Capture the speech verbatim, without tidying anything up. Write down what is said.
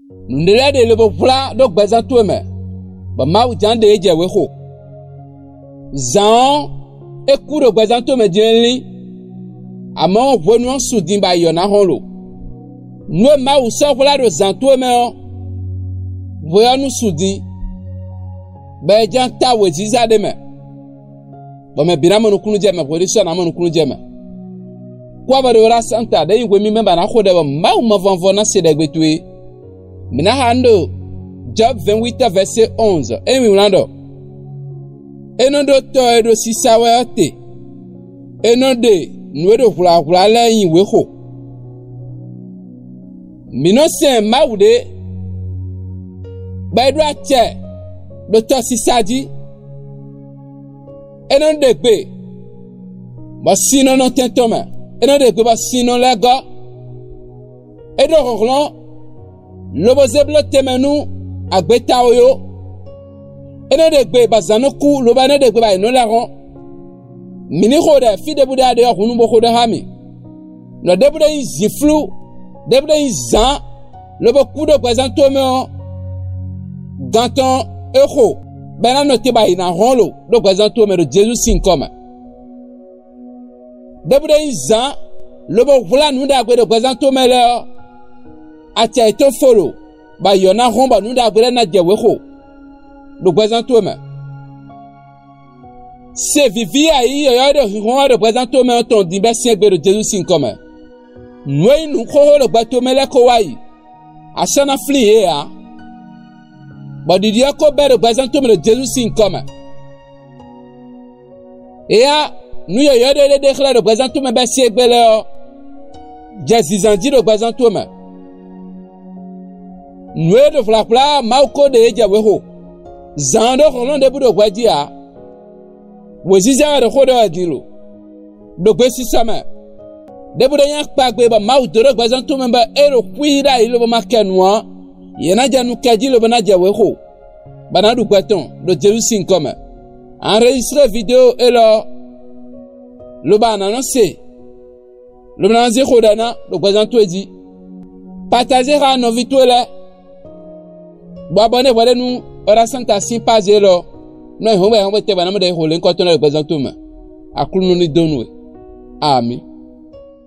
Nǔɖé lɛ́ɛ ɖe lobo hwlá ɖó gbɛzán towe mɛ, bɔ Mawu ján ɖe é jɛ wěxo. Zǎn ɔ́, é kú ɖo gbɛzán towe mɛ din é lín; amɔ̌ hwenu ɔ́ su din bɔ ayǐ ɔ́ ná hɔn lo. Nǔ e Mawu sɔ́ hwlá ɖo zǎn towe mɛ ɔ́, hwe ɔ́ nu su din, bɔ è ján ta wěziza ɖé mɛ, bɔ mɛ bǐ ná mɔ nukúnnú jɛ mɛ, hweɖésú ɔ́ ná mɔ nukúnnú jɛ mɛ. Kú ɔ́, bɔ ɖo Santa ɖě nyí hwe mímɛ́ ba ná xo ɖɛ bɔ Mawu mavɔmavɔ ná se ɖɛgbe towe. Mǐ ná xa nú ɖo Jɔb vɛ̌nwítɔ́ vɛ̌sé onze, é nyí wlán ɖɔ: É nɔ ɖó tɔ e ɖo sisa wɛ ɔ́ te; é nɔ ɖe nǔ e ɖo hwlǎhwlá lɛ́ɛ nyi wěxo. Mǐ nɔ sɛn Mawu ɖě, bɔ é ɖó acɛ ɖo tɔsisa jí; é nɔ ɖe gbe, bɔ sin nɔ nɔ tɛn tɔn mɛ; é nɔ ɖe gbe, bɔ sin nɔ lɛ́ gɔ́. É ɖó hlɔ̌nhlɔ́n, lobo zé bló tɛnmɛ nú agbeta ó yó. É nɔ ɖe gbe bɔ azǎn nɔ kú, lobo é nɔ ɖe gbe bɔ ayǐ nɔ lɛ́ hɔn. Mǐ ní xo ɖɛ fí ɖěbǔ ɖé a ɖe ɔ́ hǔnnu bó xo ɖɔ xá mì. Nɔ ɖěbǔ ɖé nyí zǐnflú, ɖěbǔ ɖé nyí zǎn, lobo kú ɖo gbɛzán towe mɛ ɔ́, gan tɔn é xo, bɔ é ná nɔ te bɔ ayǐ ná hɔn lo ɖo gbɛzán towe mɛ ɖo Jezu sín nyǐkɔ mɛ. Ɖěbǔ ɖé nyí zǎn, lobo hwlá nǔ ɖagbe ɖo gbɛzán towe mɛ lɛ́ɛ ɔ́, acɛ yětɔn fo lo, bɔ ayǐ ɔ́ ná hɔn bɔ nǔ ɖagbe lɛ́ɛ ná jɛ wěxo ɖo gbɛzán towe mɛ. Se vǐví ayǐ yɔ̌yɔ́ e ɖo hinhɔ́n wɛ ɖo gbɛzán towe mɛ ɔ́ tɔn din bɛ́ syɛ́ngbé ɖo Jezu sín nyǐkɔ mɛ. Nǔ e nyí nǔ xóxó ɖo gbɛ tomɛ lɛ́ɛ ko wá yi; asá ná flín yě ǎ, bɔ ɖiɖi ɔ́ ko bɛ́ ɖo gbɛzán towe mɛ ɖo Jezu sín nyǐkɔ mɛ. Éyá, nǔ yɔ̌yɔ́ ɖé ɖé ɖe xlɛ́ ɖo gbɛzán towe mɛ bɛ́ syɛ́ngbé lɛ́ɛ ɔ́, jɛ zǐnzán jí ɖo gbɛzán towe mɛ. Nǔ e ɖo hwlǎhwlá ɔ́, Mawu ko ɖe é jɛ wěxo. Zǎn ɔ́ ɖó hlɔ̌nhlɔ́n ɖěbǔ ɖo hwɛ jí ǎ; wěziza wɛ ɖo xó ɖɔ wɛ din lo. Ɖo gbesisɔ mɛ, ɖěbǔ ɖé nyí akpagbe bɔ Mawu dó ɖó gbɛzán towe mɛ bɔ é ɖo xwíí ɖ'ayǐ lobo ma kɛ nǔ ɔ́, yě ná jɛ nu kɛ jí lobo ná jɛ wěxo, bɔ è nǎ ɖu gbɛ tɔn ɖo Jezu sín nyǐkɔ mɛ. Anrejistré vidéo élɔ́ ɔ́, lobo a nǎ nɔ se, lobo ná zé xo ɖɛ ná ɖo gbɛzán towe jí. Patajé xá nɔví towe lɛ́ɛ, bɔ abɔ́ nɛ́ hwɛɖénu Ɔ́ɖasánta sín paz élɔ́ nɔ nyí hɔngbɛ hɔngbɛ tɛgbɛ ná mɔ ɖɛ xo lěhunkɔtɔn lɛ́ɛ ɖo gbɛzán towe mɛ. Aklúnɔ ní dó nú we. Amǐ.